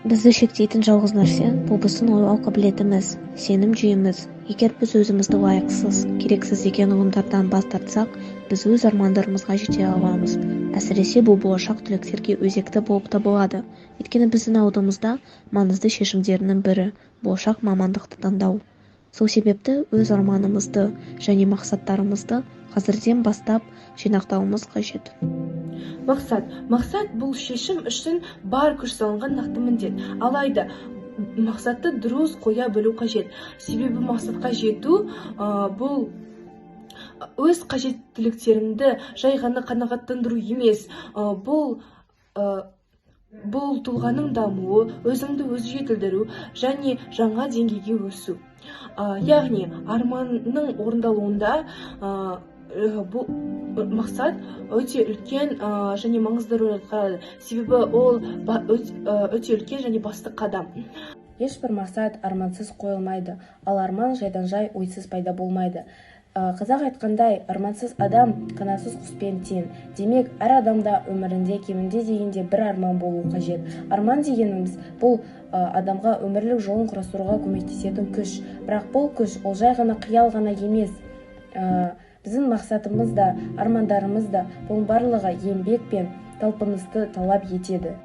Бізді шектейтін жалғыз нәрсе – бұл біздің ойлау қабілетіміз, сенім жүйеміз. Егер біз өзімізді лайықсыз, керексіз деген ұғымдардан бас тартсақ, біз өз армандарымызға жете аламыз. Әсіресе бұл болашақ түлектерге өзекті болып табылады, өйткені біздің алдымызда маңызды шешімдерінің бірі – болашақ мамандықты таңдау. Сол себепті өз арманымызды және мақсаттарымызды қазірден бастап жинақтауымыз қажет. Мақсат бұл шешім үшін бар күш салынған нақты міндет. Алайда мақсатты дұрыс қоя білу қажет, себебі мақсатқа жету бұл өз қажеттіліктеріңді жай ғана қанағаттандыру емес, бұл тұлғаның дамуы, өзіңді өзі жетілдіру және жаңа деңгейге өсу. Яғни арманның орындалуында бұл мақсат өте үлкен және маңызды рөл атқарады, себебі ол өте үлкен және басты қадам. Ешбір мақсат армансыз қойылмайды, ал арман жайдан-жай ойсыз пайда болмайды. Қазақ айтқандай, армансыз адам қанатсыз құспен тең. Демек, әр адамда өмірінде кемінде дегенде бір арман болуы қажет. Арман дегеніміз бұл адамға өмірлік жолын құрастыруға көмектесетін күш. Бірақ бұл күш ол жай ғана қиял ғана емес. Біздің мақсатымыз да, армандарымыз да, бұның барлығы еңбек пен талпынысты талап етеді.